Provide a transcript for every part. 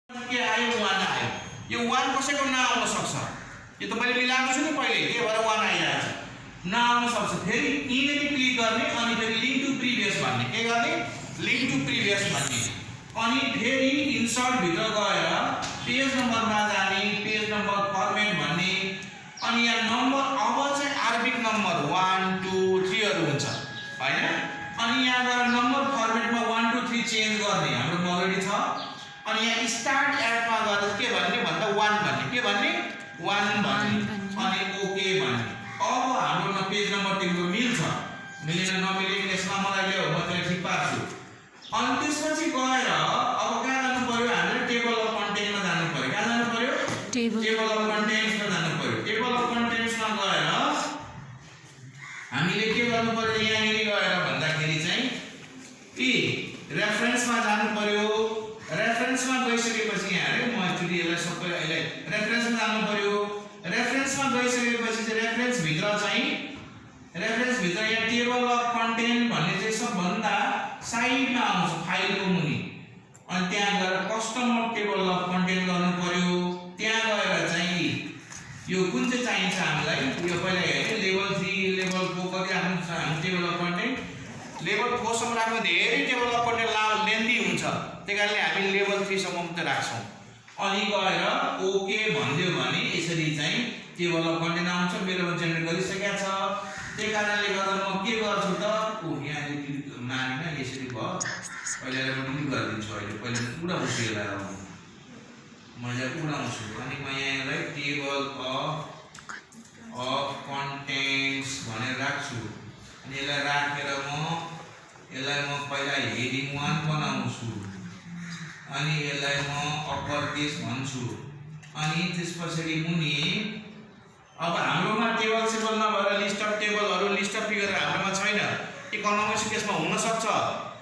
के आयो 1 आयो। यो 1 कसैको नआउन सक्छ। यो त मैले मिलाएको छु नि पहिले, के भएर 1 आइरहेछ। नआउन सक्छ। फेरि यिनीले क्लिक गर्ने अनि फेरि लिंक टु प्रिभियस भन्ने। के गर्ने? लिंक टु प्रिभियस भन्ने। अनि फेरि इन्सर्ट भित्र गएर पेज नम्बरमा जाने, पेज नम्बर फर्मेट भन्ने। अनि यहाँ नम्बर अब चाहिँ आरबिट नम्बर 1 2 3 हरु हुन्छ हैन। अनि यहाँ गएर नम्बर फर्मेटमा 1 2 3 चेन्ज गर्ने हाम्रो अलरेडी छ। अनि यहाँ स्टार्ट एडमा गएर के भन्ने भन्दा 1 भन्ने। के भन्ने? 1 भन्ने। अनि ओके भन्ने। अब हाम्रो पेज नम्बर तिम्रो मिल्छ। मिलेन नमिले यसमा मलाई ल्याऊ, म त्यसलाई ठिक पार्छु। अनि त्यसपछि गएर अब कहाँ जानु पर्यो? हामीले टेबल अफ कन्टेन्टमा जानु पर्यो। कहाँ जानु पर्यो? टेबल अफ कन्टेन्ट्समा जानु पर्यो। टेबल अफ कन्टेन्ट्समा गएर हामीले के गर्नु पर्यो? यहाँनिर गएर भन्दाखेरि चाहिँ रेफरेन्समा जानु पर्यो। रेफरेन्समा गइसकेपछि यहाँ अरे म एक्चुअली यसलाई सबै अहिले रेफरेन्समा जानु पर्यो। रेफरेन्समा गइसकेपछि चाहिँ रेफरेन्स भित्र यहाँ टेबल अफ कन्टेन्ट भन्ने चाहिँ सबभन्दा साइडमा आउँछ फाइलको मुनि। अनि त्यहाँ गएर कस्टमर टेबल अफ कन्टेन्ट गर्नु पर्यो। त्यहाँ गएर चाहिँ यो कुन चाहिँ चाहिन्छ हामीलाई? यो पहिला हेर्नु लेभल 3 लेभल 4 कति राख्नु छ हामी टेबल अफ कन्टेन्ट। लेभल 4 सम्म राख्नु धेरै टेबल अफ कन्टेन्ट लेन्दी हुन्छ। त्यसैले हामी लेभल 3 सम्म मात्र राख्छौं। अनि गएर ओके भन्दियो भने यसरी चाहिँ टेबल अफ कन्टेन्ट आउँछ। मेरो जेनेरेट गरिसकेको छ। त्यही कारणले गर्दा म के गर्छु त यहाँ डिलिट मानिन यसरी भयो। अहिले म डिलिट गरिदिन्छु। अहिले उडाउँछु यसलाई। अब मैले उडाउँछु। अनि म यहाँलाई टेबल अफ कन्टेन्ट्स भनेर राख्छु। अनि यसलाई राखेर म पहिला हेडिङ 1 बनाउँछु। अनि यसलाई म अप्पर केस भन्छु। अनि त्यसपछि मुनि अब हाम्रोमा टेबल सेबल नभएर लिस्ट अफ टेबलहरु लिस्ट अफ फिगर हाम्रोमा छैन। इकोनोमिक्स केसमा हुन सक्छ।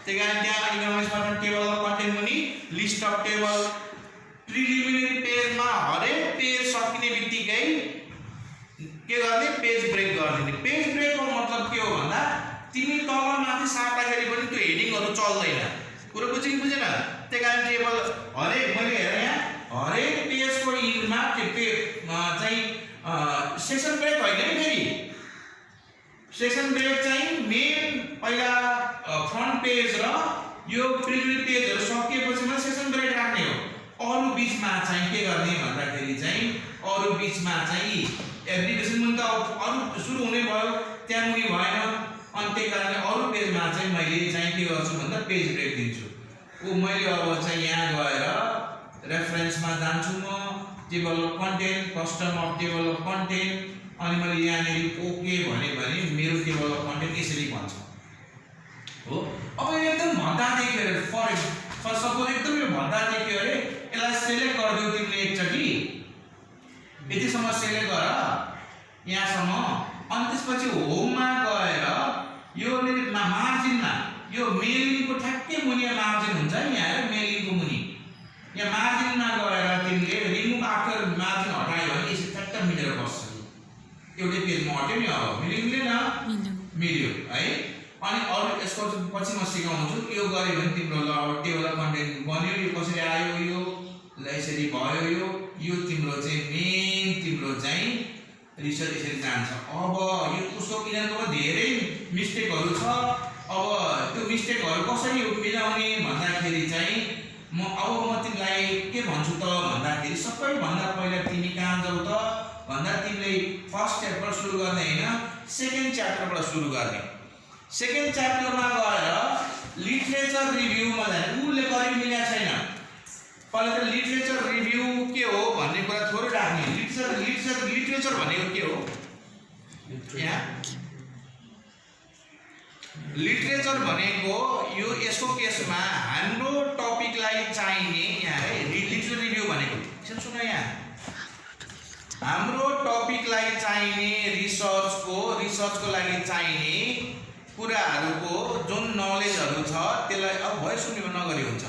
त्यसैले त्यहाँ इकोनोमिक्समा टेबल अफ कन्टेन्ट मुनि लिस्ट अफ टेबल प्रिलिमिनरी पेजमा हरेक पेज सकिने बित्तिकै के गर्ने? पेज ब्रेक गरिदिने। पेज ब्रेकको मतलब के हो भन्दा तिमी तल माथि सार्दाखेरि पनि त्यो हेडिङहरु चल्दैन। कुरा बुझेन? त्यसकारण टेबल हरेक मैले हेर यहाँ हरेक पेजको इन्डमा त्यो पेज चाहिँ सेक्सन ब्रेक होइन नि। फेरि सेक्सन ब्रेक चाहिँ मेन पहिला फ्रन्ट पेज र यो प्रिलिमिनरी पेजहरु सकिएपछि मात्र सेक्सन ब्रेक राख्ने हो। अरु बीचमा चाहिँ के गर्ने भन्दाखेरि चाहिँ अरु बीचमा चाहिँ एप्लिकेसन मुनि त अरु सुरु हुने भयो, त्यहाँ मुनि भएन। अनि त्यही कारणले अरु पेजमा चाहिँ मैले चाहिँ के गर्छु भन्दा पेज ब्रेक दिन्छु। मैले अब चाहिँ यहाँ गएर रेफरेन्समा जान्छु। म table of content customer table of content. अनि मैले यहाँनिर ओके भने मेरो टेबल अफ कन्टेन्ट यसरी भन्छ हो। अब एकदम भन्दा देखियो अरे फर सपोज एकदम यो भन्दा देखियो अरे यसलाई सेलेक्ट गरिदियो तिमीले एकचोटी। यतिसम्म सेलेक्ट गर यहाँसम्म। अनि त्यसपछि होममा गएर यो मार्जिनमा यो मेलिङको ठ्याक्कै मुनि मार्जिन हुन्छ नि। यहाँ मेलिङको मुनि यहाँ मार्जिनमा गएर तिमीले रिमुभ आफ्टर मार्जिन हटायो भने यसरी ठ्याक्क मिलेर बस्छ। एउटै पेजमा हट्यो नि। अब मिल्यो है। अनि अरु यसको पछि म सिकाउँछु। यो गर्यो भने तिम्रो ल टेबल अफ कन्टेन्ट बन्यो। यो कसरी आयो? यो ल यसरी भयो। यो तिम्रो चाहिँ मेन तिम्रो चाहिँ रिसर्च यसरी जान्छ। अब यो उसको यिनीहरुको धेरै मिस्टेकहरु छ। अब त्यो मिस्टेकहरु कसरी मिलाउने भन्दाखेरि चाहिँ म तिमीलाई के भन्छु त भन्दाखेरि सबैभन्दा पहिला तिमी कहाँ जाऊ त भन्दा तिमीले फर्स्ट च्याप्टर सुरु गर्ने हैन, सेकेन्ड च्याप्टरबाट सुरु गर्ने। सेकेन्ड च्याप्टरमा गएर लिटरेचर रिभ्यूमा जाने। उले गरि मिलेको छैन। पहिला त लिटरेचर रिभ्यू के हो भन्ने कुरा थोरै राख्ने। लिटरेचर भनेको के हो? यहाँ लिटरेचर भनेको यो यसको केसमा हाम्रो टपिकलाई चाहिने यहाँ लिटरेचर रिभ्यू भनेको सुन यहाँ हाम्रो टपिकलाई चाहिने रिसर्चको लागि चाहिने कुराहरुको जुन नलेजहरु छ त्यसलाई अब भयो सुन्नु नगरी हुन्छ।